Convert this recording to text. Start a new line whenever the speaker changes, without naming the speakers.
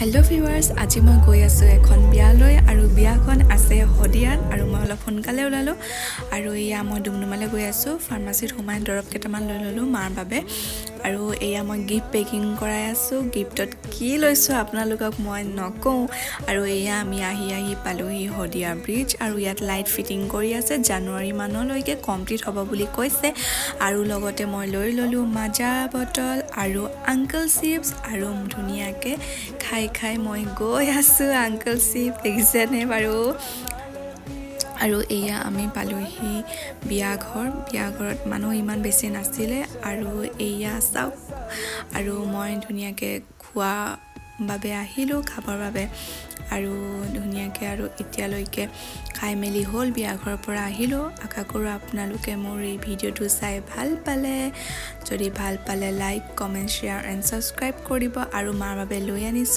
Hello' viewers, আজি মই গৈ আছোঁ এখন বিয়ালৈ আৰু বিয়াখন আছে শদিয়াত আৰু মই অলপ সোনকালে ওলালোঁ। আৰু এয়া মই ডুমডুমালৈ গৈ আছোঁ। ফাৰ্মাচীত সোমাই দৰৱ কেইটামান লৈ ল'লোঁ মাৰ বাবে। আৰু এয়া মই গিফ্ট পেকিং কৰাই আছোঁ। গিফ্টত কি লৈছোঁ আপোনালোকক মই নকওঁ। আৰু এয়া আমি আহি আহি পালোহি শদিয়া ব্ৰিজ আৰু ইয়াত লাইট ফিটিং কৰি আছে। জানুৱাৰী মানলৈকে কমপ্লিট হ'ব বুলি কৈছে। আৰু লগতে মই লৈ ল'লোঁ মাজা বটল আৰু আংকল চিপছ আৰু ধুনীয়াকৈ খাই খাই মই গৈ আছোঁ। আংকল চিপছ দেখিছেনে বাৰু? আৰু এয়া আমি পালোহি বিয়াঘৰ। বিয়াঘৰত মানুহ ইমান বেছি নাছিলে। আৰু এয়া চাওক, আৰু মই ধুনীয়াকৈ খোৱা বাবে আহিলোঁ, খাবৰ বাবে। আৰু ধুনীয়াকৈ আৰু এতিয়ালৈকে খাই মেলি হ'ল, বিয়াঘৰৰ পৰা আহিলোঁ। আশা কৰোঁ আপোনালোকে মোৰ এই ভিডিঅ'টো চাই ভাল পালে। যদি ভাল পালে, like, comment, share and subscribe কৰিব। আৰু মাৰ বাবে লৈ আনিছোঁ।